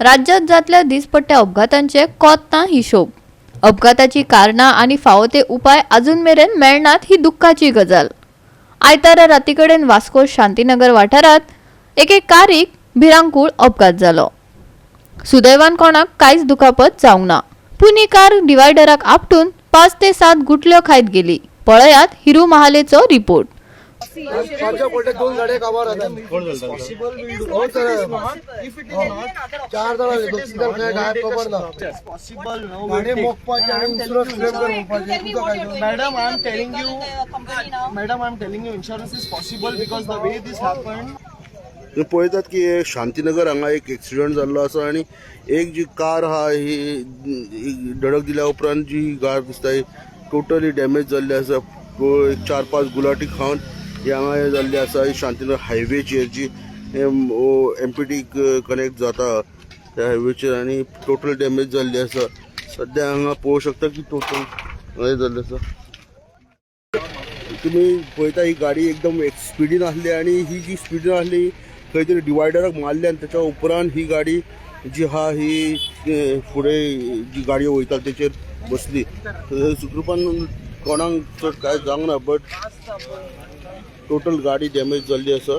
राज्यात जातल्या दिसपट्ट्या अपघातांचे कोत ना हिशोब. अपघाताची कारणां आनी फावो ते उपाय अजून मेरेन मेळनात ही दुख्खाची गजाल. आयतारा राती कडेन वास्को शांतीनगर वाठारांत एके कारीक भिरांकूळ अपघात जालो. सुदैवान कोणाक कांयच दुखापत जावंक ना, पूण ही कार डिवायडराक आपटून 5 ते 7 गुटल्यो खायत गेली. पळयात हिरू महालेचो रिपोर्ट. पांचव्या पडले दोन गाडये काबार जातात. हो सर, चार जाणां दोन तीन जाण खंय गायब खबर ना. गाडी मोखपाची आनी इन्शुरन्स क्लेम कर म्हणपाची तुमकां काय. Madam, I am telling you, madam, I am telling you, insurance is possible because the way this happened. तुम्ही पळयतात की हे शांतीनगर हांगा एक एक्सिडंट जाल्लो आसा आनी एक जी कार आहा ही ही धडक दिल्या उपरांत जी कार दिसता ही टोटली डॅमेज जाल्ली आसा. एक चार पांच गुलाटी खावन ही हांगा हे जाल्ली आसा. ही शांतीनगर हायवेचेर जी एमपीटी कनेक्ट जाता त्या हायवेचेर आनी टोटल डॅमेज जाल्ली आसा. सद्या हांगा पळोवंक शकता की टोटल हें जाल्लें आसा. तुम्ही पळयता ही गाडी एकदम एक स्पिडीन आसली आनी ही जी स्पिडीन आसली खंय तरी डिवायडराक मारली आनी त्याच्या उपरांत ही गाडी जी आहा ही फुडें जी गाडयो वयता तेचेर बसली. सुखरूपान कोणाक चड कांय जावंक ना, बट टोटल गाडी डॅमेज जाल्ली आसा.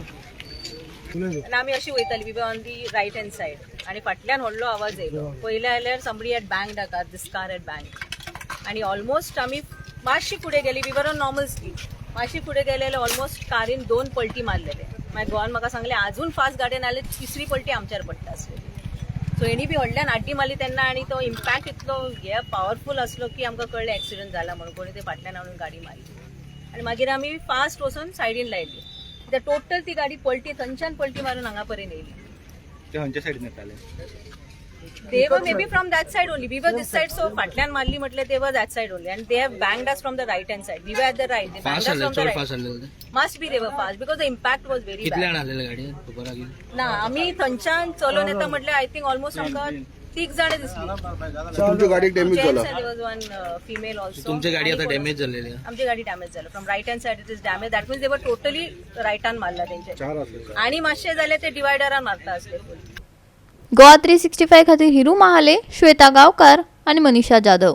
आनी आमी अशी वयताली, we on the right hand side आनी फाटल्यान व्हडलो आवाज येयलो. पयले जाल्यार somebody had banged a car, this car had banged आनी ऑलमोस्ट आमी मातशी फुडें गेली. We were on normal speed. मातशी फुडें गेले, ऑलमोस्ट कारीन दोन पलटी मारलेले. मागीर घोवान म्हाका सांगलें, अजून फास्ट गाडयेन आले तिसरी पलटी आमच्यार पडटा आसलेली. सो हेणी बी व्हडल्यान आड्डी मारली तेन्ना आनी तो इम्पॅक्ट इतलो हे पावरफूल आसलो की आमकां कळ्ळें एक्सिडंट जाला म्हणून. कोणी ते फाटल्यान हाडून गाडी मारली आनी मागीर आमी फास्ट वचून सायडीन लायली. कित्याक टोटल ती गाडी पलटी, थंयच्यान पलटी मारून हांगा पर्यंत येयली. ते खंयच्या सायडीन येताले? They were maybe from that side only. We were this side, so फाटल्यान मारली म्हटल्यार they were that side only and they have banged us from the right hand side. We were at the right, they fast banged us आसले from the चड right. Fast आसलेले. Must be they were fast because the impact was very कितले bad. जाण आसलेले गाडयेन खबर आहा की? ना, आमी थंयच्यान चलोन येता म्हटल्यार I think almost आमकां तीग जाणां दिसली. तुमच्या गाडयेक डॅमेज जेंट्स जाला. And was one female also. तुमची गाडी आता डॅमेज झालेली आहे. आमची गाडी डॅमेज झाली. From right hand side it is damage. That means they were totally रायटान मारला तेंच्या आणि मातशे जाल्यार ते डिवायडरान मारता आसले फूल. गोवा 365 खातीर हिरू महाले, श्वेता गांवकार आनी मनीषा जाधव.